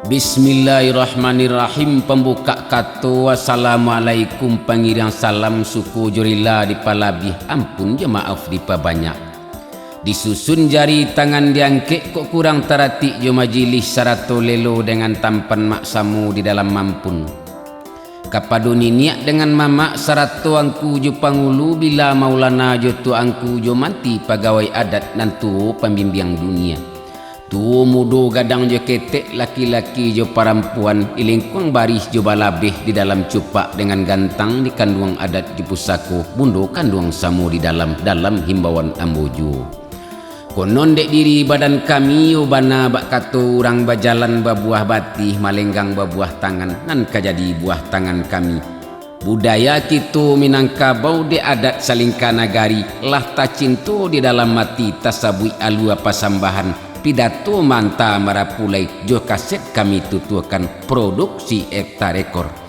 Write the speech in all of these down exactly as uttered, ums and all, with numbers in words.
Bismillahirrahmanirrahim. Pambukak kato, assalamualaikum, pangiriang salam, suko jo rila dipalabiah, ampun jo maaf dipabanyak. Disusun jari tangan diangkek, kok kurang taratik jo majilih, sarato lelo dengan tampan, maksamo di dalam mampun. Kapado niniak dengan mamak, sarato angku jo pangulu, bila maulana jo tuangku, jo manti pagawai adat, nan tuo pambimbiang dunia. Tuo mudo gadang jo ketek, laki-laki jo parampuan, di lingkuang barih jo balabeh, di dalam cupak dengan gantang, di kanduang adat jo pusako, bundo kanduang samo di dalam, dalam himbauan ambo juo. Konon dek diri badan kami, yo bana bak kato urang, bajalan babuah batih, malenggang babuah tangan, nan ka jadi buah tangan kami. Budaya kito Minangkabau, dek adat salingka nagari, lah tacinto di dalam ati, tasabuik alua pasambahan, pidato manta marapulai, jo kaset kami tutuakan, produksi Ekta Rekor.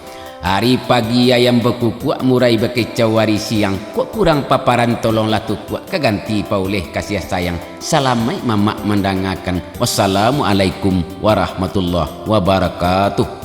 Ari pagi ayam bakukuak, murai bakicau ari siang, kok kurang paparan tolonglah tukuak, ka ganti pauleh kasiah sayang. Salamaik mamak mandangakan. Wassalamualaikum warahmatullahi wabarakatuh.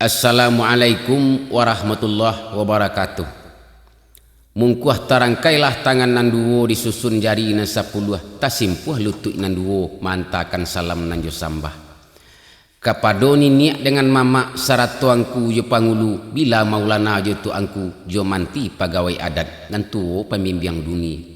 Assalamualaikum warahmatullahi wabarakatuh. Mungkuah tarangkailah tangan nan duo, disusun jari nan sapuluah, tasimpuah lutuik nan duo, maantakan salam nan jo sambah. Kapado niniak dengan mamak, sarato angku jo pangulu, bila maulana jo tuangku, jo manti pagawai adat, nan tuo pambimbiang dunia.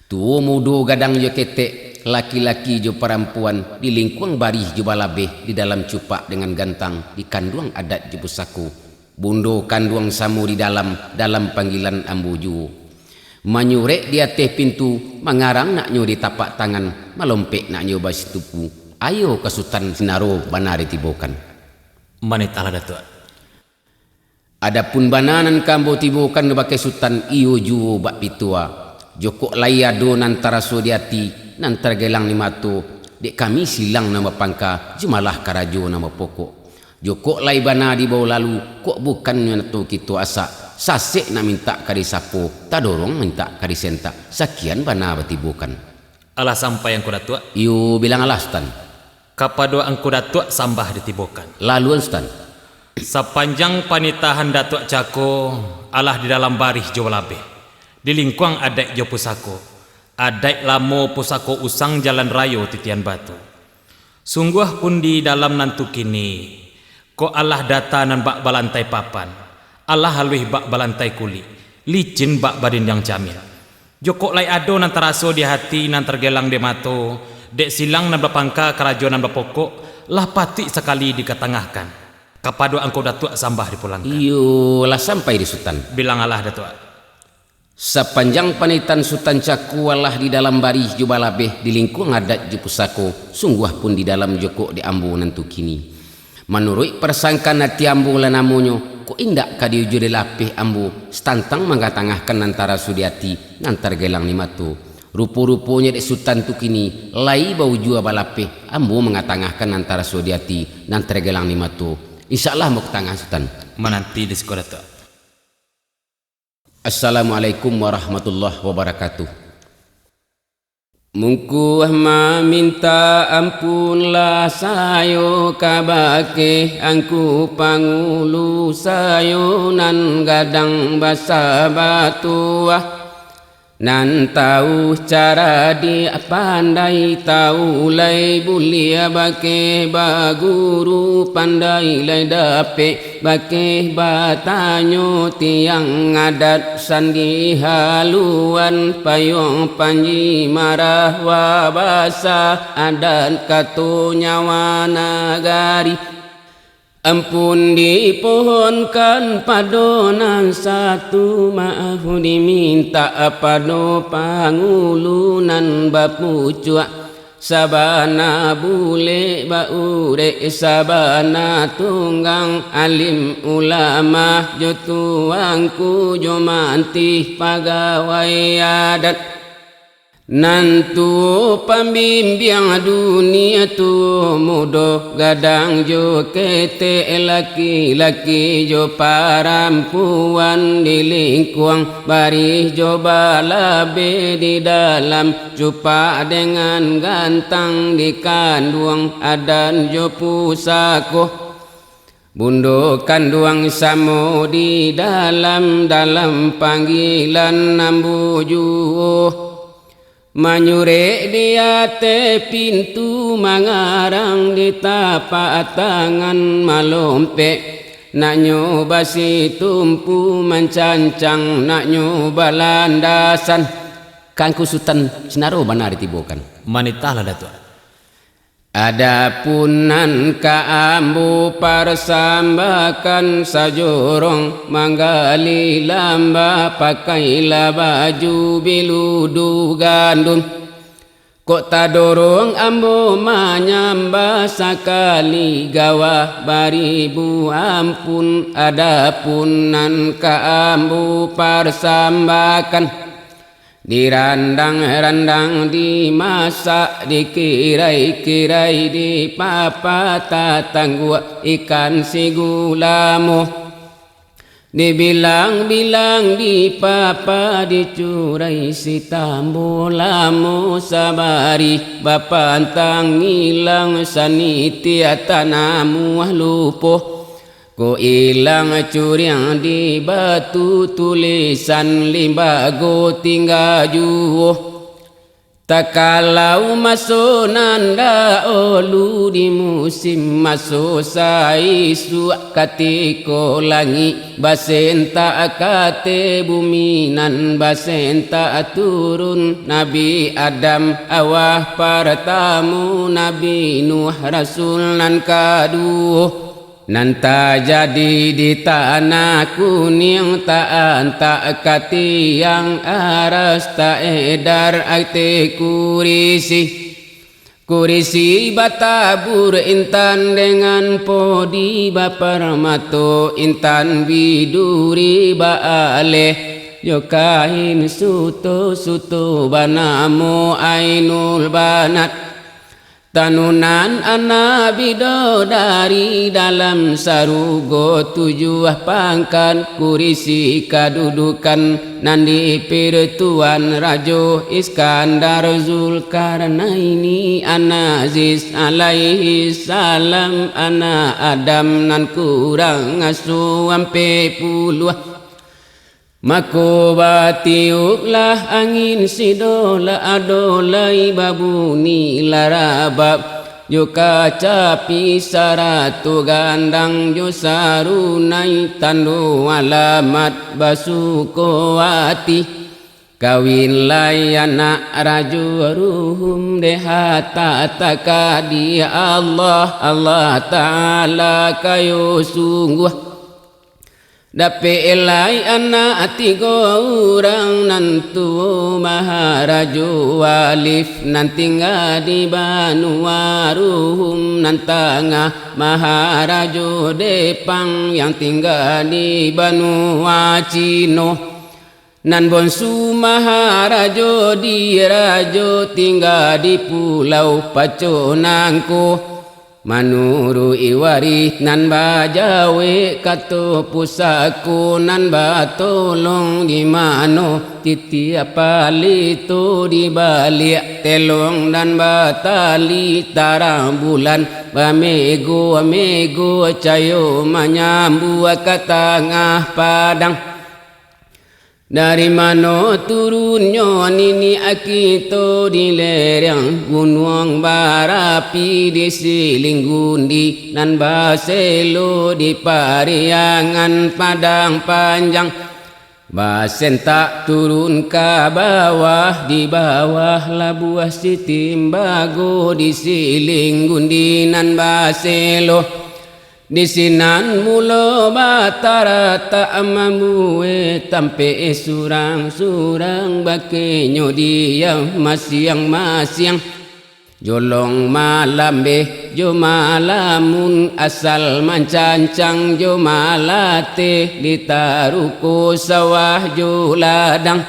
Tuo mudo gadang jo ketek, laki-laki jo parampuan, di lingkuang barih jo balabeh, di dalam cupak dengan gantang, di kanduang adat jo pusako. Bundo kanduang samo di dalam, dalam panggilan ambo juo. Manyurek di ateh pintu, mangarang naknyo di tapak tangan, malompek naknyo basitupu, ayo ka Sutan Sinaro bana ditibokan. Manitahlah, Datuak. Adapun bana nan ka ambo tibokan kabake Sutan, iyo juo bak pitua. Jokok lai ado nan taraso di ati, nan targelang di mato, dek kami silang nan bapangka, jumalah karajo nan bapokok. Jokok lai bana dibao lalu, kok bukannyo nato kito asak, sasek nak mintak ka disapo, tadorong mintak ka disentak, sakian bana batibokan. Alah sampai Angku Datuak? Iyo, bilang alah, Sutan. Kapado Angku Datuak sambah ditibokan. Laluan, Sutan. Sapanjang panitahan Datuak cako, alah di dalam barih jo balabeh, di lingkuang adaik jo pusako, adaik lamo pusako usang jalan rayo titian batu. Sungguah pun di dalam nan tu kini, kok alah data nan bak balantai papan, alah aluih bak balantai kulik, licin bak badindiang camin. Jokok lai ado nan taraso di hati, nan targelang di mato, dek silang nan bapangka karajo nan bapokok, lah patuik sakali dikatangahkan. Kapado Angku Datuak sambah dipulangkan. Iyo, lah sampai di Sutan. Bilang alah, Datuak. Sapanjang panitahan Sutan cako, alah di dalam barih jo balabeh, di lingkuang adaik jo pusako, sungguah pun di dalam jokok di ambo nan tu kini. Manuruik parasangkaan ati ambo lah namonyo, kok indak ka diujuah dilapeh ambo, satantang mangatangahkan nan taraso di ati, nan targelang di mato. Rupo-ruponyo dek Sutan tu kini, lai baujuah balapeh, ambo mangatangahkan nan taraso di ati, nan targelang di mato. Insya Allah ambo ka tangah, Sutan. Mananti di siko, Datuak. Assalamualaikum warahmatullahi wabarakatuh. Mungkuah maminta ampunlah sayo kabake Angku Pangulu sayo nan gadang basa batuah. Nan tau caradiak pandai tau lai buliah bakeh baguru pandai lai dapek bakeh batanyo tiang adat sandi haluan payuang panji marah wabasa adat kato nyawa nagari. Ampun dipohonkan pado nan satu, maaf dimintak pado pangulu nan bapucuak. Sabana bulek baurek, sabana tunggang alim ulama, jo tuangku jo mantih pagawai adat. Nan tuo pambimbiang dunia, tuo mudo gadang jo ketek, laki-laki jo parampuan di lingkuang, barih jo balabe di dalam, cupak dengan gantang di kanduang, adan jo pusako. Bundo kanduang samo di dalam, dalam panggilan ambo juo. Manyurek di ateh pintu, mangarang di tapak tangan malompek. Naknyo basitumpu mancancang, naknyo balandasan. Ka Angku Sutan Sinaro bana ditibokan. Manitahlah, Datuak. Adapun nan ka ambo parsambahkan, sajorong manggali lamba, pakailah baju biludu gandun. Kok tadorong ambo manyambah, sakali gawah baribu ampun. Adapun nan ka ambo parsambahkan, dirandang-randang, dimasak, dikirai-kirai, dipapa tatangguak ikan sigulamo. Dibilang-bilang, dipapa, dicurai sitambo lamo, sabari bapantang ilang, sanitiak tanamuah lupo. Ko ilang curiang di batu, tulisan limbago tingga juo. Takalau maso nan daulu, di musim maso saisuak, katiko langik basentak, kateh bumi nan basentak turun, Nabi Adam awah partamo, Nabi Nuh rasul nan kaduo. Nan tajadi di tanah kuniang, taantak ka tiang aras, taedar ateh kurisi. Kurisi batabur intan dengan podi, baparmato intan biduri, baaleh jo kain suto-suto, banamo Ainul Banat. Tanunan anak bidodari, dalam sarugo tujuah pangkat, kurisi kadudukan nan dipirtuan Rajo Iskandar Zulkarnaini, anak Aziz alaihi salam, anak Adam nan kurang aso ampek puluah. Mako batiuplah angin sido lah, ado lai babuni larabab, jo kacapi sarato gandang, jo sarunai tando alamat basuko ati. Kawin lai anak Rajo Ruhum, dek hata takadi Allah, Allah Ta'ala kayo sungguah. Dapek lai anak tigo urang, nan tuo Maharajo Alif, nan tingga di banua Ruhum, nan tangah Maharajo Depang, yang tingga di banua Cino, nan bonsu Maharajo Dirajo, tingga di Pulau Paco nangko. Manuruik warih nan bajawek, kato pusako nan batolong, di mano titiak palito dibaliak, telong nan batali tarang bulan, bamego-mego cayo manyambuak ka tangah padang. Dari mano turunnyo niniak kito, di lereng gunuang barapi, di siling gundi nan baselo, di pariangan padang panjang, basentak turun ka bawah, di bawah labuah Sitimbago, di siling gundi nan baselo. Di sinan mulo bataratak mambuek tampek surang-surang, bakenyo diam masiang-masiang. Jolong malambeh jo malamun, asal mancancang jo malateh, ditaruko sawah jo ladang.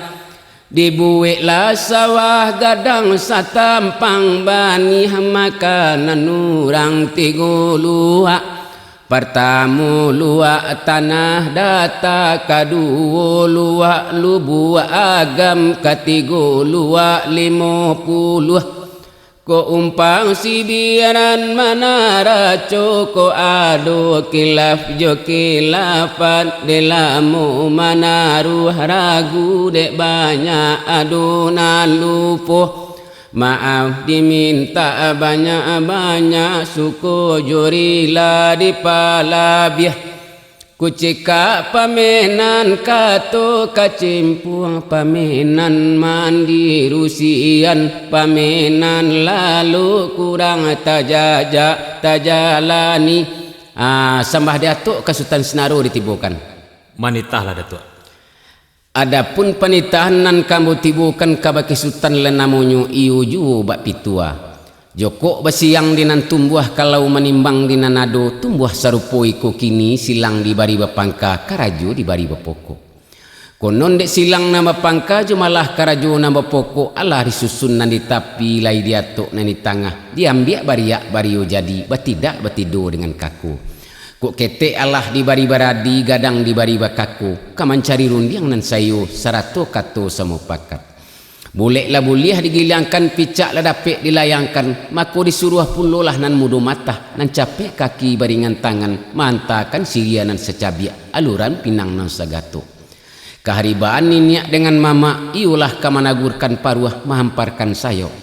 Dibuweklah sawah gadang satampang banih, makanan urang tigo luak. Partamo luak tanah data, kaduwo luak lubuak agam, katigo luak limo puluah. Kok umpang sibiran manaraco, kok ado kilaf jo kilafan, dek lamo manaruah ragu, dek banyak ado nan lupo. Maaf dimintak banyak-banyak, suko jo rila dipalabiah. Kucikak pamenan kato kacimpuang, pamenan mandi rusian, pamenan lalu kurang tajajak tajalani. Ah, sambah di atok ka Sutan Sinaro ditibokan. Manitahlah, Datuak. Adapun panitahan nan ka ambo tibokan kabake Sutan, lah namonyo iyo juo bak pitua. Jokok basiang di nan tumbuah, kalau manimbang di nan ado, tumbuah sarupo iko kini, silang dibari bapangka, karajo dibari bapokok. Konon dek silang nan bapangka, jo malah karajo nan bapokok, alah disusun nan di tapi, lai diatok nan di tangah, diambiak bariak bario jadi, batidak batido dengan kako. Kok ketek alah dibari baradi, gadang dibari bakako, ka mancari rundiang nan saiyo, sarato kato samupakat. Bulek lah buliah digiliangkan, picak lah dapek dilayangkan, mako disuruah pulolah nan mudo matah, nan capek kaki baringan tangan, maantakan siriah nan sacabiak, aluran pinang nan sagatok. Kaharibaan niniak dengan mamak, iyolah ka managurkan paruah, mahamparkan sayok.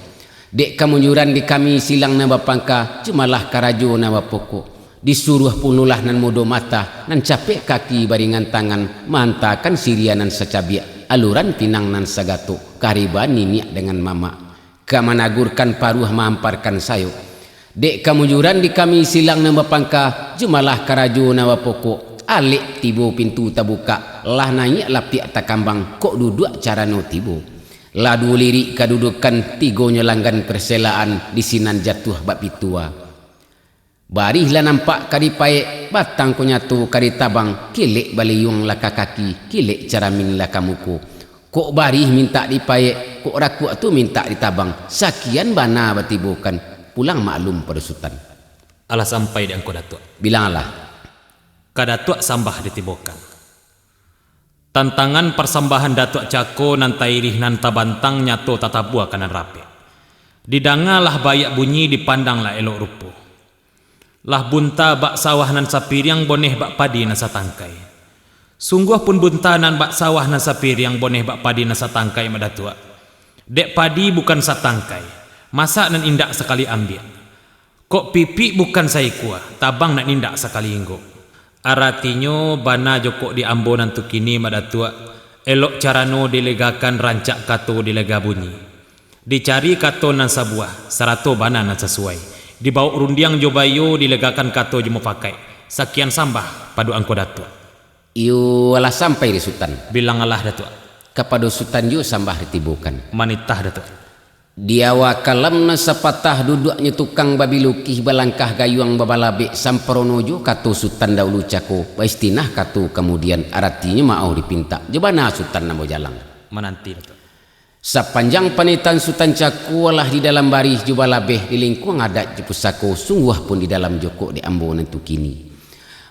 Dek kamujuran di kami silang nan bapangka, jumalah karajo nan bapokok. Disuruah punolah nan mudo matah, nan capek kaki baringan tangan, maantakan siriah nan sacabiak, aluran pinang nan sagatok, kaharibaan niniak dengan mamak. Ka managurkan paruah, mahamparkan sayok. Dek kamujuran di kami silang nan bapangka, jumalah karajo nan bapokok, alek tibo pintu tabukak, lah naiak lapiak takambang, kok duduak carano tibo. Lah duo lirik kadudukan, tigonyo langgan perselaan, di sinan jatuah bak pitua. Barih lah nampak ka dipaek, batang ko nyato ka ditabang, kilek baliuang lah ka kaki, kilek caramin lah ka muko. Kok barih mintak dipaek, kok rakuak tu mintak ditabang, sakian bana batibokan, pulang maklum pado Sutan. Alah sampai di angko Datuak. Bilang alah. Ka Datuak sambah ditibokan. Tantangan parsambahan Datuak Cako nan tairih nan tabantang nyato tatabua ka nan rapek. Didangalah baiak bunyi, dipandanglah elok rupo. Lah bunta bak sawah nan sapiriang, boneh bak padi nan satangkai. Sungguah pun bunta nan bak sawah nan sapiriang, boneh bak padi nan satangkai, Mak Datuak. Dek padi bukan satangkai, masak nan indak sakali ambiak. Kok pipik bukan saikua, tabang nan indak sakali inggok. Aratinyo, bana jo kok di ambo nan tu kini, Mak Datuak, elok carano dilegakan, rancak kato dilega bunyi. Dicari kato nan sabuah, sarato bana nan sasuai. Dibawok rundiang jo baiyo, dilegakan kato jo mupakaik. Sakian sambah pado angko Datuak. Iyo alah sampai di Sutan. Bilang alah, Datuak. Kapado Sutan juo sambah ditibokan. Manitah, Datuak. Di awa kalam nan sapatah, duduaknyo tukang babilukih, balangkah gayuang babalabek, samparono juo kato Sutan dahulu cako, baistinah kato kamudian, aratinyo maoh dipintak, jo bana Sutan ambo jalang. Mananti, Datuak. Sapanjang panitahan Sutan Cako lah di dalam barih jo balabeh di lingkuang adat jo pusako, sungguah pun di dalam jokok dek ambo nan tu kini.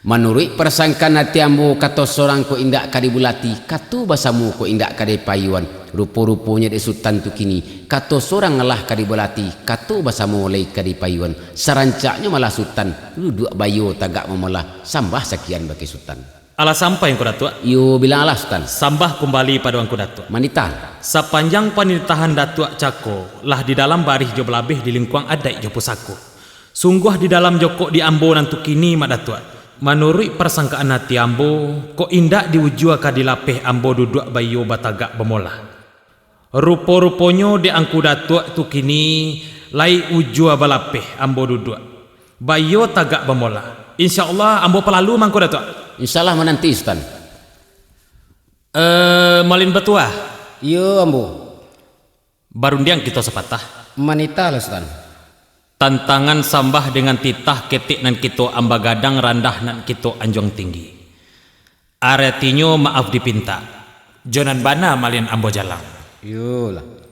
Manuruik parasangkaan ati ambo, kato sorang kok indak ka dibulati, kato basamo kok indak ka dipayuan. Rupo-ruponyo dek Sutan tu kini, kato sorang lah ka dibulati, kato basamo lai ka dipayuan. Sarancaknyo malah Sutan, duduak bayo tagak mamolah, sambah sakian bakeh Sutan. Alah sampai Angku Datuak? Iyo, bilang alah, Sutan. Sambah kumbali pado Angku Datuak. Manitah. Sapanjang panitahan Datuak Cako lah di dalam barih jo balabeh di lingkuang adaik jo pusako. Sungguah di dalam jokok di ambo nan tu kini, Mak Datuak. Manuruik parasangkaan ati ambo, kok indak di ujua ka dilapeh ambo duduak baiyo batagak bamolah. Rupo-ruponyo dek Angku Datuak tu kini lai ujua balapeh ambo duduak. Baiyo tagak bamolah. Insya Allah, ambo palalu mangko, Datuak. Insya Allah, mananti, Sutan. Eh, Malin Batuah. Iyo, ambo. Barundiang kito sapatah. Manitahlah, Sutan. Tantangan sambah dengan titah, ketek nan kito amba gadang, randah nan kito anjuang tinggi. Aratinyo maaf dipintak. Jo nan bana Malin ambo jalang. Iyolah.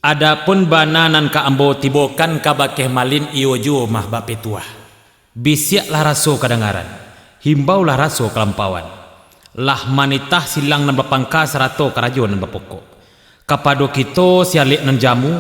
Adapun bana nan ka ambo tibokan kabakeh Malin, iyo juo mah bak pituah. Bisiaklah raso kadangaran, himbaulah raso kalampauan. Lah manitah silang nan bapangka sarato karajo nan bapokok. Kapado kito sialek nan jamu,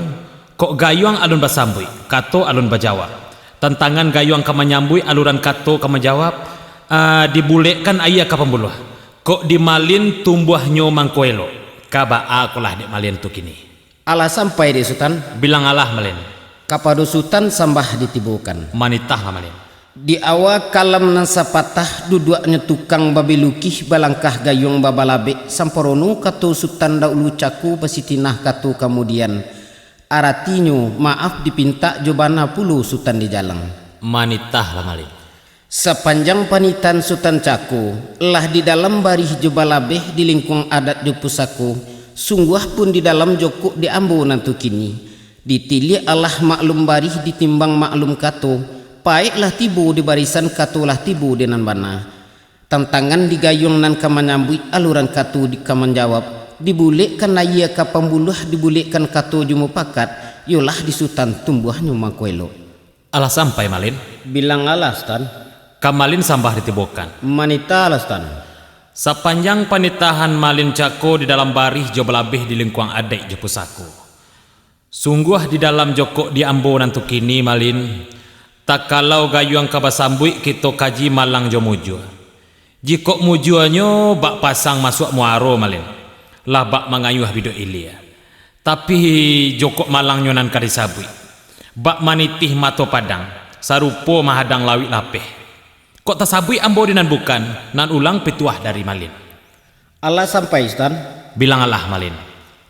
kok gayuang alun basambuik, kato alun bajawab. Tantangan gayuang ka manyambuik, aluran kato ka manjawab, a, dibulekkan aia ka pambuluah. Kok di Malin tumbuahnyo mangko elok, ka baa kolah dek Malin tu kini. Alah sampai dek Sutan? Bilang alah, Malin. Kapado Sutan sambah ditibokan. Manitahlah, Malin. Di awa kalam nan sapatah, duduaknyo tukang babilukih, balangkah gayuang babalabek, samparono kato Sutan daulu, Cako basitinah kato kamudian. Aratinyo, maaf dipintak jo bana pulo Sutan dijalang. Manitahlah, Malin. Sapanjang panitahan Sutan Cako, lah di dalam barih jo balabeh di lingkuang adat jo pusako, sungguah pun di dalam jokok dek ambo nan tu kini. Ditiliak alah maklum barih, ditimbang maklum kato, paek lah tibo di barisan, kato lah tibo di nan bana. Tantangan di gayuang nan ka manyambuik, aluran kato di ka manjawab, dibulekkan aia ka pambuluah, dibulekkan kato jo mupakat, iyolah di Sutan tumbuahnyo mangko elok. Alah sampai, Malin? Bilang alah, Sutan. Ka Malin sambah ditibokan. Manitahlah, Sutan. Sapanjang panitahan Malin Cako di dalam barih jo balabeh di lingkuang adaik jo pusako. Sungguah di dalam jokok di ambo nan tu kini, Malin, takalau gayuang ka basambuik, kito kaji malang jo mujua. Jikok mujuanyo bak pasang masuak muaro, Malin, lah bak mangayuah bidok ilia. Tapi, jokok malangnyo nan ka disabuik, bak manitih mato padang, sarupo mahadang lauik lapeh. Kok tasabuik ambo di nan bukan, nan ulang pituah dari Malin. Alah sampai, Sutan? Bilang alah, Malin.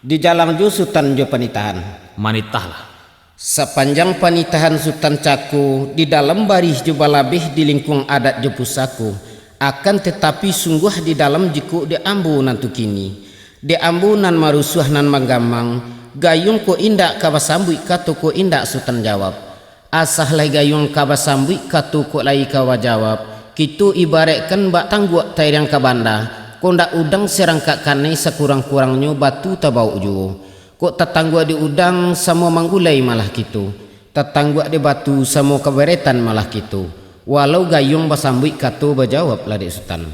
Dijalang jo Sutan jo panitahan. Manitahlah. Sapanjang panitahan Sutan Cako, di dalam barih jo balabeh di lingkuang adat jo pusako, akan tatapi sungguah di dalam jokok dek ambo nan tu kini. Dek ambo nan marusuah nan manggamang, gayuang kok indak ka basambuik, kato kok indak Sutan jawab. Asa lai gayuang ka basambuik, kato kok lai ka bajawab, kito ibaratkan bak tangguak tairiang ka banda, kok ndak udang sarangkak kanai, sakurang-kurangnyo batu tabawok juo. Kok tatangguak di udang, samo manggulai malah kito. Tatangguak di batu, samo kabaretan malah kito. Walau gayuang basambuik, kato bajawab lah dek Sutan.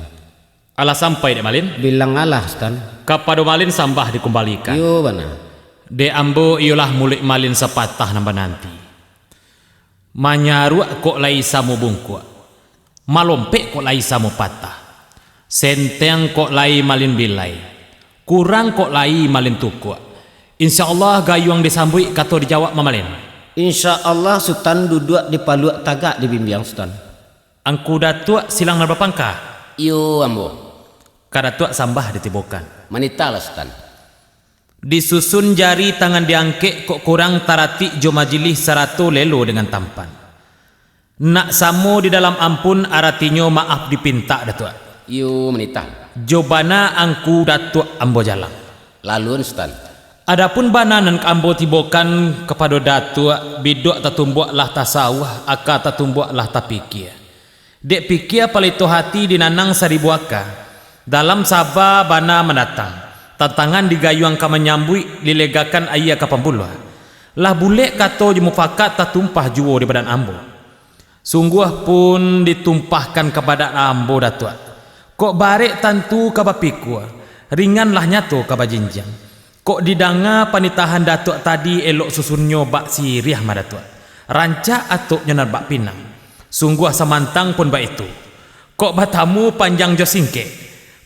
Alah sampai dek Malin? Bilang alah, Sutan. Kapado Malin sambah dikumbalikan. Iyo, bana. Dek ambo iyolah muluik Malin sapatah nan bananti. Manyaruak kok lai samo bungkuak. Malompek kok lai samo patah. Senteng kok lai Malin bilai. Kurang kok lai Malin tukuak. Insya Allah gayuang disambuik, kato dijawab mah Malin. Insya Allah Sutan duduak dipaluak, tagak dibimbiang Sutan. Angku Datuak silang nan bapangka? Iyo, ambo. Ka Datuak sambah ditibokan. Manitahlah, Sutan. Disusun jari tangan diangkek, kok kurang taratik jo majilih sarato lelo dengan tampan. Nak samo di dalam ampun, aratinyo maaf dipintak, Datuak. Iyo, manitah. Jo bana Angku Datuak ambo jalang. Laluan, Sutan. Adapun bana nan ka ambo tibokan kapado Datuak, bidok tatumbuak lah tasawuah, aka tatumbuak lah tapikia. Dek pikia palito hati dinanang saribu aka, dalam saba bana mandatang, Tantangan di gayuang ka manyambuik, dilegakan aia ka pambuluah. Lah bulek kato jo mufakat, tatumpah juo di badan ambo. Sungguah pun ditumpahkan ka badan ambo, Datuak. Kok barek tantu ka bapikua, ringan lah nyato ka bajinjiang. Kok didanga panitahan Datuak tadi, elok susunnyo bak siriah mah, Datuak. Rancak atoknyo nan bak pinang. Sungguah samantang pun baitu. Kok batamu panjang jo singkek,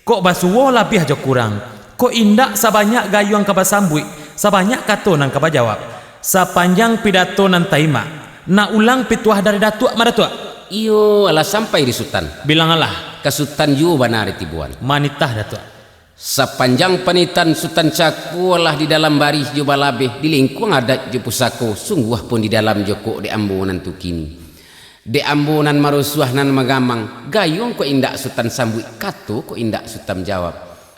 kok basuo labiah jo kurang, kok indak sabanyak gayuang ka basambuik, sabanyak kato nan ka bajawab, sapanjang pidato nan taimak, nak ulang pituah dari Datuak mah, Datuak. Iyo, alah sampai di Sutan. Bilang alah. Ka Sutan juo bana ditiboan. Manitah, Datuak. Sapanjang panitahan Sutan cako, alah di dalam barih jo balabeh, di lingkuang adat jo pusako, sungguah pun di dalam jo kok dek ambo nan tu kini. Dek ambo nan marusuah nan magamang, gayuang kok indak Sutan sambuik, kato kok indak Sutan jawab.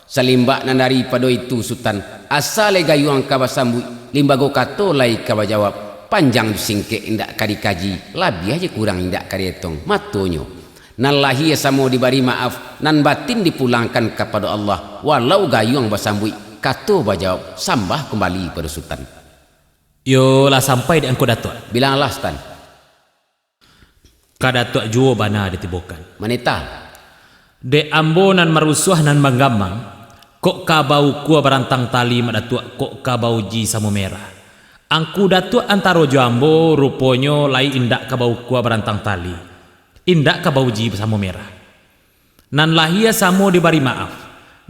Salimbak nan daripado itu Sutan, asa lai gayuang ka basambuik, limbago kato lai ka bajawab, panjang jo singkek indak ka dikaji, labiah jo kurang indak ka dietong, matonyo. Nan lahia samo dibari maaf, nan batin dipulangkan kapado Allah, walau gayuang basambuik, kato bajawab, sambah kumbali pado Sutan. Iyo, lah sampai di angku Datuak. Bilang alah, Sutan. Ka Datuak juo bana ditibokan. Manitah. Dek ambo nan marusuah nan manggamang, kok ka baukua barantang tali, Mak Datuak, kok ka bauji samo merah. Angku Datuak antaro jo ambo, ruponyo lai indak ka baukua barantang tali, indak ka bauji samo merah. Nan lahia samo dibari maaf,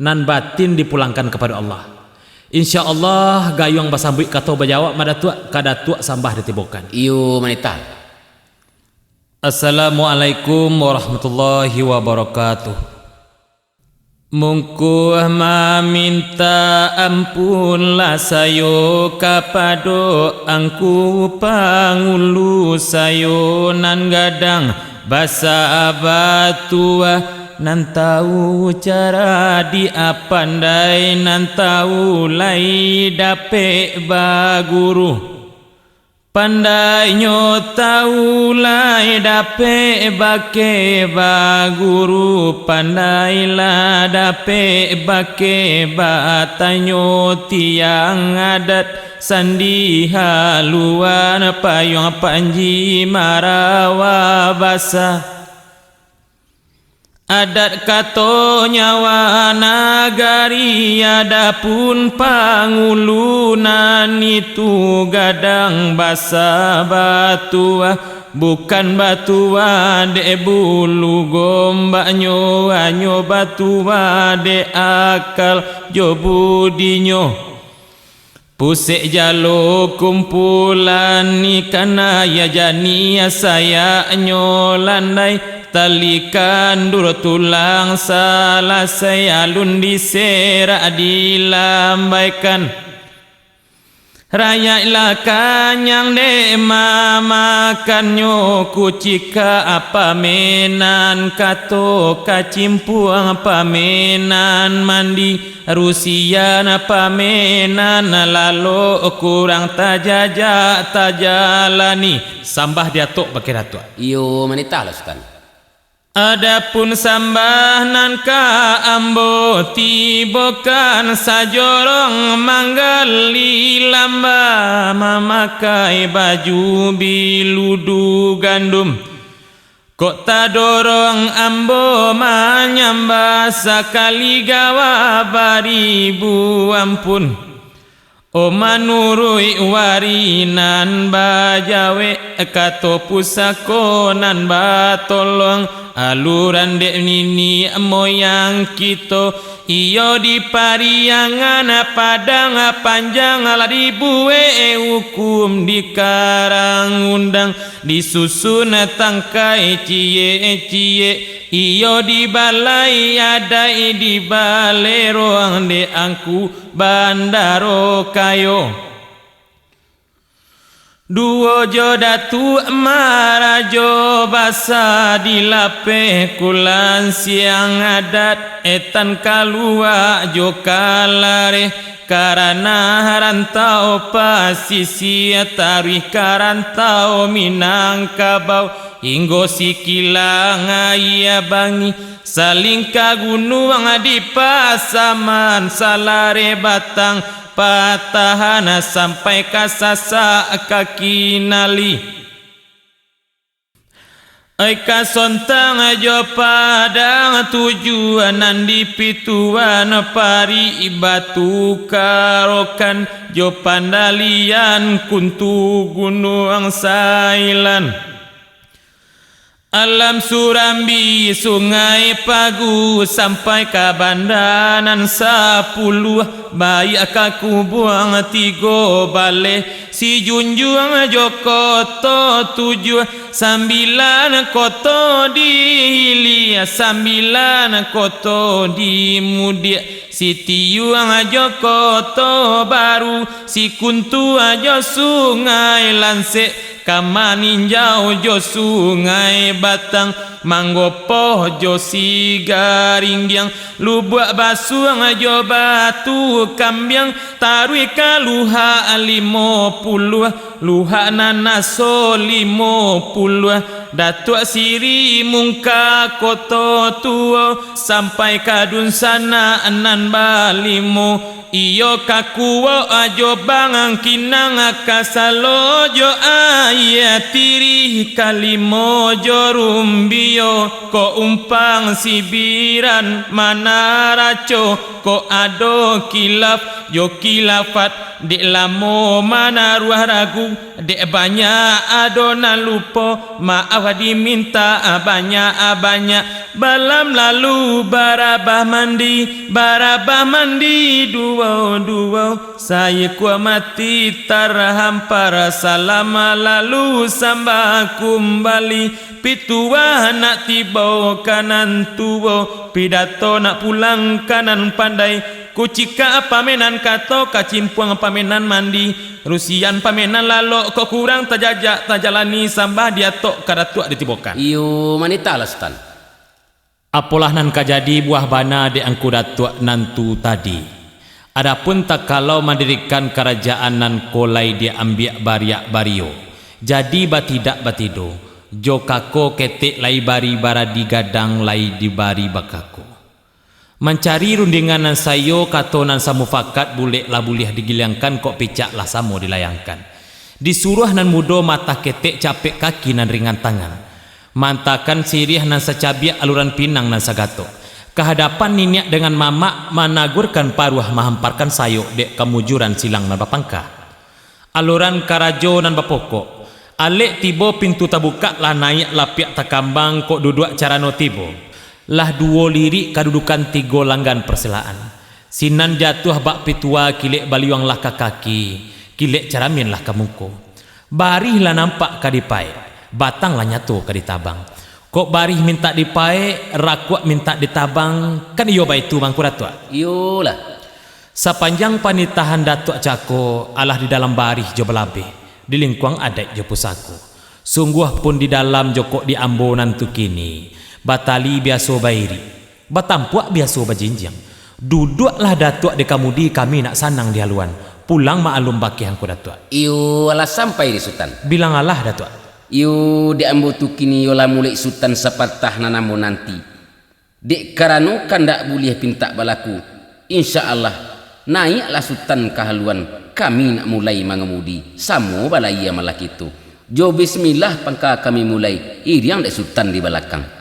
nan batin dipulangkan kapado Allah. Insya Allah, gayuang basambuik kato bajawab, Mak Datuak, ka Datuak sambah ditibokan. Iyo, manitah. Assalamualaikum warahmatullahi wabarakatuh. Mungkuah maminta ampunlah sayo kapado angku pangulu sayo nan gadang basa batuah, nan tahu cara dia pandai, nan tahu lai dapek baguru. Pandainyo tahu lai dapek bakeh baguru, pandai lah dapek bakeh batanyo tiang adat, sandi haluan payuang panji marawa basa. Adat kato nyawa nagari, adapun pangulu nan itu gadang basa batuah, bukan batuah dek bulu gombaknyo, hanyo batuah dek akal jo budinyo. Pusek jalo kumpulan ikan, ayah janiah sayaknyo landai, tali kandur tulang salasai, alun diserak dilambaikan. Rayaiklah kanyang dek mamakannyo, kucikak pamenan kato, kacimpuang pamenan mandi. Rusian pamenan lalok, kurang tajajak tajalani. Sambah diatok bakeh Datuak. Iyo, manitahlah, Sutan. Adapun sambah nan ka ambo tibokan, sajorong manggali lamba, mamakai baju biludu gandum. Kok tadorong ambo manyambah, sakali gawa baribu ampun. Oh manuruik wari nan bajawek, kato pusako nan batolong, aluran dek niniak moyang kito, iyo di Pariangan Padang Panjang lah dibuek hukum, dikarang undang, disusun tangkai ciek-ciek, iyo di balai adaik dibalerong dek Angku Bandaro Kayo. Duo jo Datuak Marajo Basa dilapeh kulansiang adat, etan kaluak jo kalareh, karano rantau pasisia taruih ka rantau Minangkabau. Hinggo sikilang aia bangih, salingka gunuang di Pasaman, salareh batang patahan sampai ka sasak kaki nali. Ai ka Sontang jo Padang Tujuah, nan di Pituah parik batu karokan, jo pandalian kuntu gunuang sailan. Alam Surambi, Sungai Pagu, sampai ka Banda nan Sapuluah, baiak ka Kubuang Tigo Baleh, Sijunjuang jo Koto Tujuah, sambilan koto di hilia, sambilan koto di mudiak, Sitiuang jo Koto Baru, Sikuntua jo Sungai Lansek, ka Maninjau jo Sungai Batang, Manggopoh jo Sigaringgiang, Lubuak Basuang jo Batu Kambiang, taruih ka Luhak Limo Puluah, Luhak Nanaso Limo Puluah, Datuak Siri Mungka Koto Tuo, sampai ka Dunsanak nan balimo, iyo ka Kuok jo Bangkinang, ka Salo jo Aia Tirih, Kalimo jo Rumbio, Kok Umpang Sibiran, Manaraco, Kok Ado Kilaf jo Kilafat, dek lamo manaruah ragu, dek banyak ado nan lupo, maaf dimintak banyak-banyak. Balam lalu barabah mandi, barabah mandi duo-duo, saikua mati tarhampar, salam lalu sambah kumbali. Pituah nak tibo ka nan tuo, pidato nak pulang ka nan pandai. Kucikak pamenan kato, kacimpuang pamenan mandi. Rusian pamenan lalok, kok kurang tajajak, tajalani sambah di atok ka Datuak ditibokan. Iyo, manitahlah, Sutan. Apolah nan ka jadi buah bana dek Angku Datuak nan tu tadi. Adapun takalau mandirikan karajaan nan ko lai diambiak bariak bario, jadi batidak batido, jo kako ketek lai bari baradi gadang lai dibari bakako. Mancari rundingan nan saiyo, kato nan samufakat, bulek lah buliah digiliangkan, kok picak lah samo dilayangkan. Disuruah nan mudo matah ketek, capek kaki nan ringan tangan. Maantakan siriah nan sacabiak, aluran pinang nan sagatok. Kahadapan niniak dengan mamak, managurkan paruah, mahamparkan sayok dek kamujuran silang nan bapangka. Aluran karajo nan bapokok. Alek tibo pintu tabukak, lah naiak lapiak takambang, kok duduak carano tibo. Lah duo lirik kadudukan, tigo langgan parsilaan. Sinan jatuah bak pituah, kilek baliuang lah ka kaki, kilek caramin lah ka muko. Barih lah nampak ka dipaek, batang lah nyato ka ditabang. Kok barih mintak dipaek, rakuak mintak ditabang, kan iyo baitu mangko, Datuak? Iyolah. Sapanjang panitahan Datuak cako, alah di dalam barih jo balabeh, di lingkuang adaik jo pusako. Sungguah pun di dalam jo kok di ambo nan tu kini, batali biaso bairik, batampuak biaso bajinjiang. Duduaklah Datuak di kamudi, kami nak sanang di haluan. Pulang maklum bakeh Angku Datuak. Iyo, alah sampai di Sutan. Bilang alah, Datuak. Iyo, dek ambo tu kini, iyo lah mulek Sutan sapatah nan ambo nanti. Dek karano kandak buliah pintak balaku, insya Allah, naiaklah Sutan ka haluan, kami nak mulai mangamudi, samo balayia malah kito. Jo bismillah pangka kami mulai, iriang dek Sutan di balakang.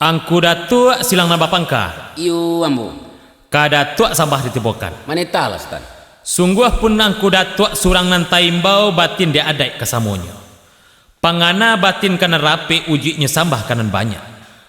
Angku Datuak silang nan bapangka. Iyo, ambo. Ka Datuak sambah ditibokan. Manitahlah, Sutan. Sungguah pun Angku Datuak surang nan taimbau, batin dek adaik kasamonyo. Pangana batin ka nan rapek, ujuiknyo sambah ka nan banyak.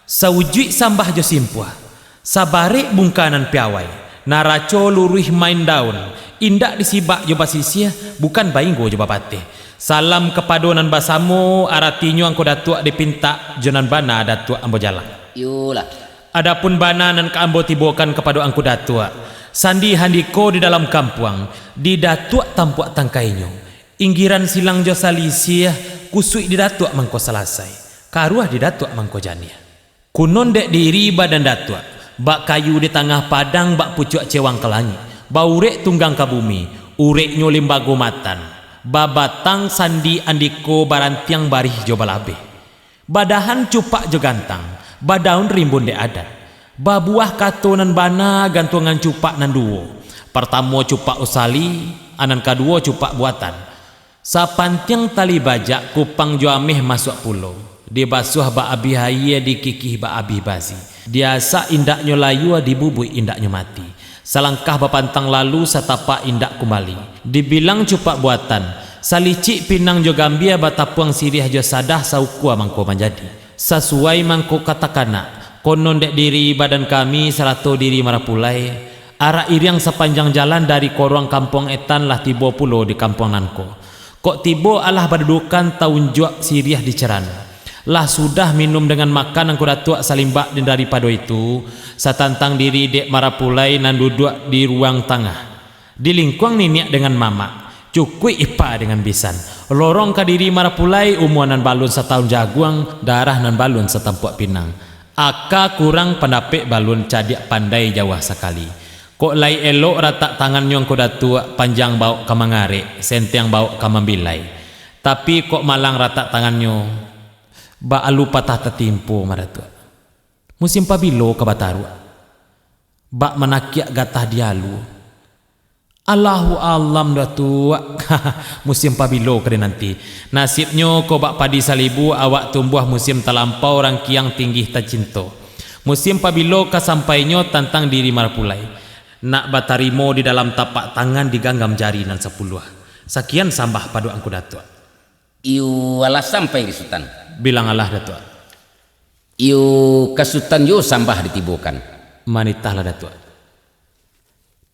Saujuik sambah jo simpuah, sabarek bungka nan piawai, naraco luruih main daun, indak disibak jo basisiah, bukan bainggo jo bapateh. Salam kapado nan basamo, aratinyo Angku Datuak dipintak, jo nan bana Datuak ambo jalang. Iyolah. Adapun bana nan ka ambo tibokan kapado Angku Datuak, sandi andiko di dalam kampuang, di Datuak tampuak tangkainyo, inggiran silang jo salisiah, kusuik di Datuak mangko salasai, karuah di Datuak mangko janiah. Kunun dek diri badan Datuak, bak kayu di tangah padang, bak pucuak cewang ka langik, baurek tunggang ka bumi, ureknyo limbago matan, babatang sandi andiko, barantiang barih jo balabeh. Badahan cupak jo gantang, badaun rimbun dek adat. Babuah kato nan bana, gantuangan cupak nan duo. Partamo cupak usali, a nan kaduo cupak buatan. Sapantiang tali bajak, kupang jo ameh masuak pulo. Dibasuah bak abih aia, dikikih bak abih basi. Diasak indaknyo layua, dibubuik indaknyo mati. Salangkah bapantang lalu, satapak indak kumbali. Dibilang cupak buatan, salicik pinang jo gambia, batapuang siriah jo sadah, saukua mangko manjadi. Sasuai mangko ka takanak, konon dek diri badan kami, sarato diri marapulai, arak iriang sapanjang jalan dari koruang kampuang etan, lah tibo pulo di kampuang nangko. Kok tibo, alah badudukan, taunjuak siriah di carano. Lah sudah minum dengan makan Angku Datuak salimbak, dan daripado itu, satantang diri dek marapulai nan duduak di ruang tangah. Di lingkuang niniak dengan mamak, cukuik ipa dengan bisan. Lorong ka diri marapulai, umua nan balun satahun jaguang, darah nan balun satampuak pinang. Aka kurang pandapek balun, cadiak pandai jauah sakali. Kok lai elok ratak tangannyo Angku Datuak, panjang bawok ka mangarek, sentiang bawok ka mambilai. Tapi kok malang ratak tangannyo, bak alu patah tatimpo, ma Datuak. Musim pabilo ka bataruak? Bak manakiak gatah di alu? Allahu alam, Datuak. Musim pabilo ka dinanti? Nasibnyo ko bak padi salibu, awak tumbuah musim talampau, rangkiang tinggi tacinto. Musim pabilo ka sampainyo, tantang diri marapulai. Nak batarimo di dalam tapak tangan, diganggam jari nan sapuluah. Sakian sambah pado Angku Datuak. Iyo, alah sampai di Sutan. Bilang alah, Datuak. Iyo, ka Sutan juo sambah ditibokan. Manitahlah, Datuak.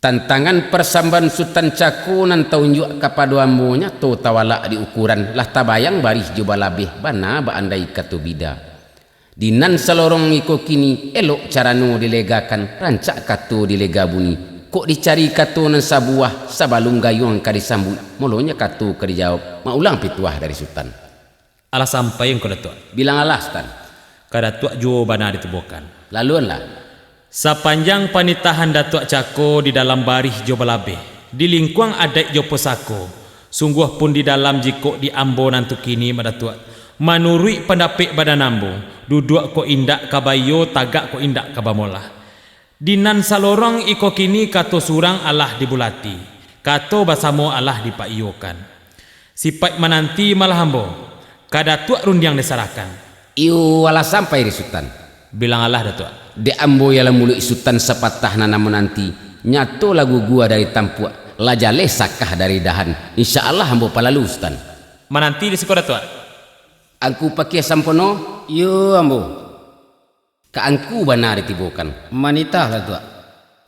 Tantangan parsambahan Sutan Cako nan taunjuak kapado ambo, nyato tawalak di ukuran, lah tabayang barih jo balabeh, bana baandai kato bida. Di nan salorong iko kini, elok carano dilegakan, rancak kato dilega bunyi. Kok dicari kato nan sabuah, sabalum gayuang ka disambuik, mulonyo kato ka dijawab, maulang pituah dari Sutan. Alah sampai Angku Datuak. Bilang alah, Sutan. Ka Datuak juo bana ditibokan. Laluanlah. Sapanjang panitahan Datuak Cako di dalam barih jo balabeh, di lingkuang adaik jo pusako, sungguah pun di dalam jikok di ambo nan tu kini, ma Datuak, manuruik pandapek badan ambo, duduak kok indak ka baiyo, tagak kok indak ka bamolah. Di nan salorong iko kini, kato surang alah dibulati, kato basamo alah dipaiyokan. Sipaik mananti malah ambo, ka Datuak rundiang disarahkan. Iyo, alah sampai di Sutan. Bilang alah, Datuak. Dek ambo ialah muluik Sutan sapatah nan ambo nanti, nyato lah gugua dari tampuak, lah jaleh sakah dari dahan. Insya Allah ambo palalu, Sutan. Mananti di siko, Datuak. Angku Pakiah Sampono? Iyo, ambo. Ka angku bana ditibokan. Manitahlah, Tuak.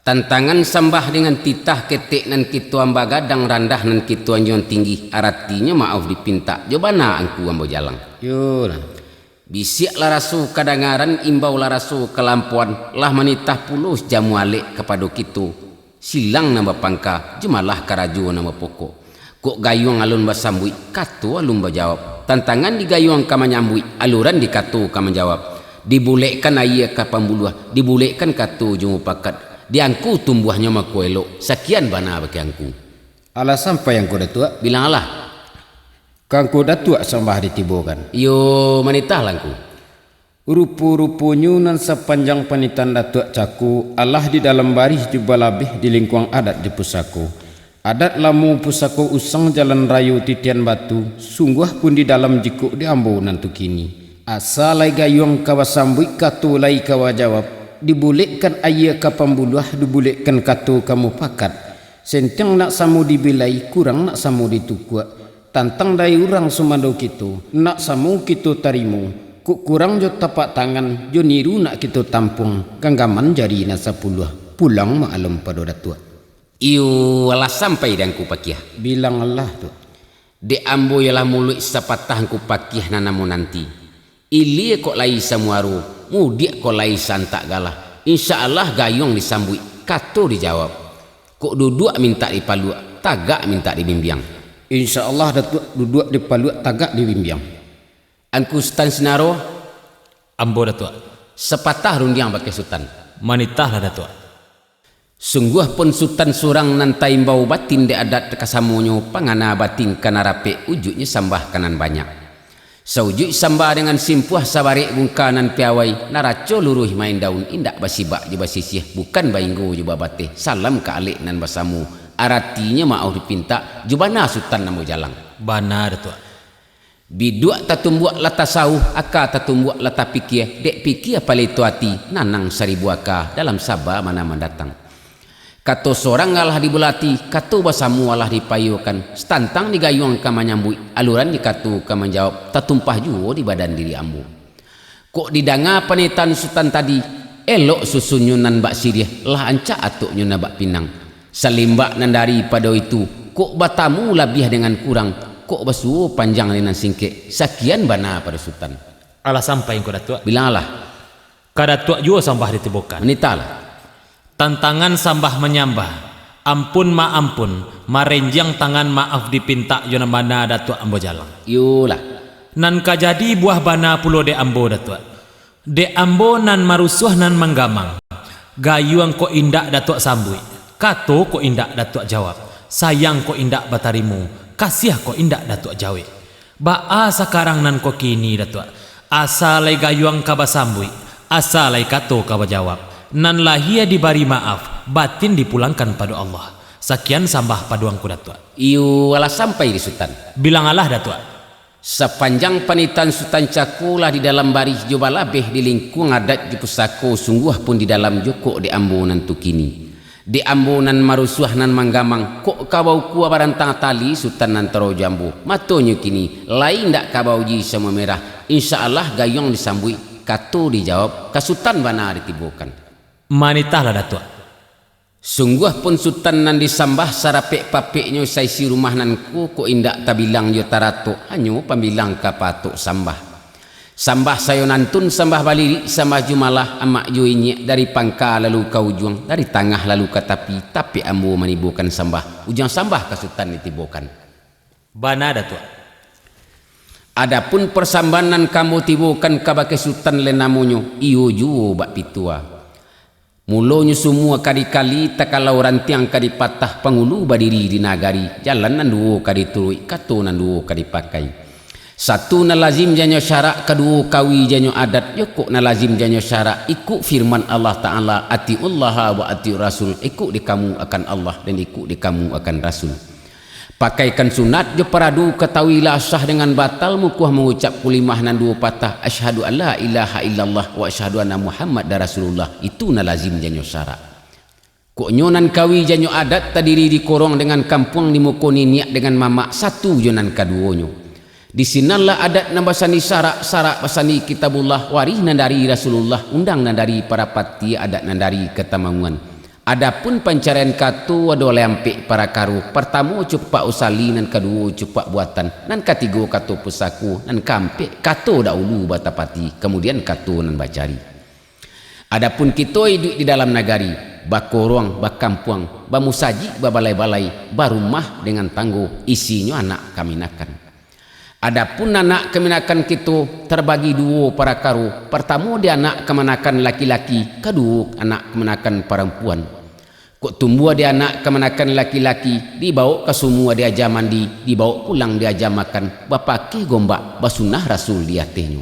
Tantangan sambah dengan titah, ketek nan kito amba gadang, randah nan kito anjuang tinggi, aratinyo maoh dipintak, jo bana angku ambo jalang. Yolah. Bisiak lah raso kadangaran, imbau lah raso kalampauan, lah manitah pulo sijamu alek kapado kito. Silang nan bapangka, jumalah karajo nan bapokok. Kok gayuang alun basambuik, kato alun bajawab. Tantangan di gayuang ka manyambuik, aluran di kato ka manjawab. Dibulekkan aia ka pambuluah, dibulekkan kato jo mupakat. Di angku tumbuahnyo mako elok, sakian bana bakeh angku. Alah sampai angku Datuak? Bilang alah. Ka angku Datuak sambah ditibokan. Iyo, manitahlah angku. Rupo-ruponyo nan sapanjang panitahan Datuak Cako, alah di dalam barih jo balabeh, di lingkuang adat jo pusako. Adat lamo pusako usang, jalan rayo titian batu, sungguah pun di dalam jikok di ambo nan tu kini. Asa lai gayuang ka basambuik, kato lai ka bajawab, dibulekkan aia ka pambuluah, dibulekkan kato ka mupakat, senteng nak samo dibilai, kurang nak samo ditukuak, tantang dari urang sumando kito, nak samo kito tarimo, kok kurang jo tapak tangan, jo niru nak kito tampuang, ganggaman jari nan sapuluah, pulang maalum pado Datuak. Iyo, alah sampai di Angku Pakiah. Bilang alah tu. Dek ambo iyolah muluik sapatah Angku Pakiah nan namo nanti. Ilia kok lai samuaro, mudiak kok lai saantak galah. Insya Allah gayuang disambuik, kato dijawab. Kok duduak mintak dipaluak, tagak mintak dibimbiang. Insya Allah Datuak, duduak dipaluak, tagak dibimbiang. Angku Sutan Sinaro. Ambo Datuak. Sapatah rundiang bakeh Sutan. Manitahlah Datuak. Sungguah pun Sutan surang nan taimbau, batin dek adat ka samonyo, pangana batin ka nan rapek, ujuiknyo sambah ka nan banyak. Saujuik sambah dengan simpuah, sabarek bungka nan piawai, naraco luruih main daun, indak basibak jo basisiah, bukan bainggo jo babateh, salam ka alek nan basamo, aratinyo maoh dipintak, jo bana Sutan ambo jalang. Bana Datuak. Biduak tatumbuak lah tasawuh, aka tatumbuak lah tapikia, dek pikia paleto ati, nanang saribu aka, dalam saba mana mandatang. Kato sorang alah dibulati, kato basamo alah dipayokan, satantang digayuang ka manyambuik, aluran dikato ka manjawab, tatumpah juo di badan diri ambo. Kok didanga panitahan Sutan tadi, elok susunnyo nan bak siriah, lah ancak atoknyo nan bak pinang. Salimbak nan daripado itu, kok batamu labiah dengan kurang, kok basuo panjang dengan singkek, sakian bana pado Sutan. Alah sampai Angku Datuak. Bilanglah. Ka Datuak juo sambah ditibokan. Manitahlah. Tantangan sambah manyambah, ampun maampun, marenjang tangan maaf dipintak, jo nan bana Datuak ambo jalang. Iyolah. Nan ka jadi buah bana pulo dek ambo Datuak. Dek ambo nan marusuah nan manggamang, gayuang kok indak Datuak sambuik, kato kok indak Datuak jawab, sayang kok indak batarimo, kasiah kok indak Datuak jawek. Baa sakarang nan kok kini, Datuak? Asa lai gayuang ka basambuik, asa lai kato ka bajawab. Nan lahia dibari maaf, batin dipulangkan pado Allah. Sakian sambah pado Angku Datuak. Iyo, alah sampai di Sutan. Bilang alah, Datuak. Sapanjang panitahan Sutan cako lah di dalam barih jo balabeh di lingkuang adat jo pusako, sungguah pun di dalam jokok dek ambo nan tu kini. Dek ambo nan marusuah nan manggamang, kok ka baukua barantang tali Sutan nan tarajo ambo. Matonyo kini, lai indak ka bauji samo merah. Insya Allah gayuang disambuik, kato dijawab, ka Sutan bana ditibokan. Manitahlah, Datuak. Sungguah pun Sutan nan disambah, sarapek-papeknyo saisi rumah nan ko, kok indak tabilang jo taratok, hanyo pambilang ka patok sambah. Sambah sayo nantun, sambah balirik, sambah jumalah, amak jo inyiak, dari pangka lalu ka ujuang, dari tangah lalu ka tapi, tapek ambo manibokan sambah, ujuang sambah ka Sutan ditibokan. Bana, Datuak. Adapun parsambahan nan ka ambo tibokan kabake Sutan, lai namonyo, iyo juo bak pitua. Mulonyo sumua ka dikali, takalau rantiang ka dipatah, pangulu badiri di nagari, jalan nan duo ka dituruik, kato nan duo ka dipakai. Satu nan lazim janyo syarak, kaduo kawi janyo adat, jokok nan lazim janyo syarak, ikuk firman Allah Ta'ala, "Atiullaha wa atiur Rasul," ikuk di kamu akan Allah, dan ikuk di kamu akan Rasul. Pakaikan sunat jo paradu, katahuilah sah dengan batal, mukuah mangucap kulimah nan duo patah, "Asyhadu an la ilaha illallah wa asyhadu anna Muhammadar Rasulullah," itu nan lazim janyo syarak. Koknyo nan kawi janyo adat, tadiri di korong dengan kampuang, di muko niniak dengan mamak, satu jo nan kaduonyo. Di sinanlah adat nan basandi syarak, syarak basandi Kitabullah, warih nan dari Rasulullah, undang nan dari parapati, adat nan dari Katamanguan. Adapun pancaraian kato ado lai ampek parakaro. Partamo, cupak usali, nan kaduo, cupak buatan, nan katigo, kato pusako, nan kaampek, kato dahulu batapati, kamudian kato nan bacari. Adapun kito iduik di dalam nagari, bakorong, bakampuang, bamusajik, babalai-balai, barumah dengan tanggo, isinyo anak kaminakan. Adapun anak kaminakan kito tabagi duo parakaro, partamo di anak kamanakan laki-laki, kaduo anak kamanakan parampuan. Kok tumbuah di anak kamanakan laki-laki, dibawok ka sumua diaja mandi, dibawok pulang diaja makan, bapakeh gombak, basunah Rasul di atehnyo.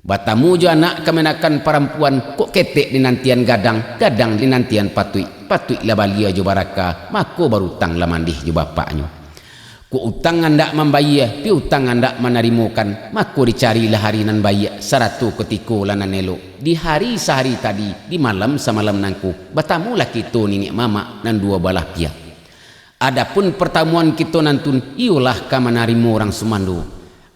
Batamu jo anak kamanakan parampuan, kok ketek dinantian gadang, gadang dinantian patuik, patuik lah balia jo baraka, mako barutang lah mandeh jo bapaknyo. Kok utang andak mambayia, piutang andak manarimokan, mako dicarilah hari nan baiak, sarato kutiko lah nan elok. Di hari sahari tadi, di malam samalam nangko, batamulah kito niniak mamak nan duo balah piak. Adapun partamuan kito nantun, iyolah ka manarimo urang sumando.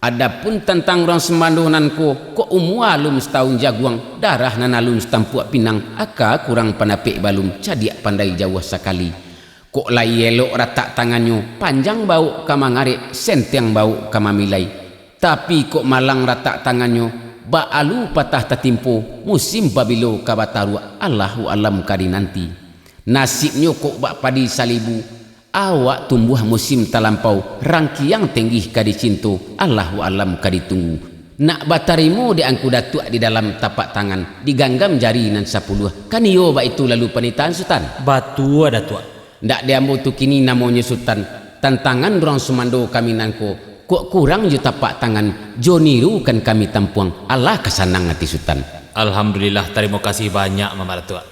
Adapun tantang urang sumando nan ko, kok umua alun satahun jaguang, darah nan alun satampuak pinang, aka kurang pandapek balun, cadiak pandai jauah sakali. Kok lai elok ratak tangannyo, panjang bawok ka mangarek, senteng bawok ka mamilai. Tapi kok malang ratak tangannyo, bak alu patah tatimpo, musim pabilo ka bataruak, Allahu alam ka dinanti. Nasibnyo kok bak padi salibu, awak tumbuah musim talampau, rangkiang tenggih ka dicinto, Allahu alam ka ditunggu. Nak batarimo dek Angku Datuak di dalam tapak tangan, diganggam jari nan sapuluah. Kan iyo baitu lalu panitahan, Sutan? Batua, Datuak. Ndak di ambo tu kini namonyo Sutan, tantangan urang sumando kami nangko, kok kurang jo tapak tangan, jo nirukan kami tampuang, alah ka sanang ati Sutan. Alhamdulillah, tarimo kasih banyak, Mamak Datuak.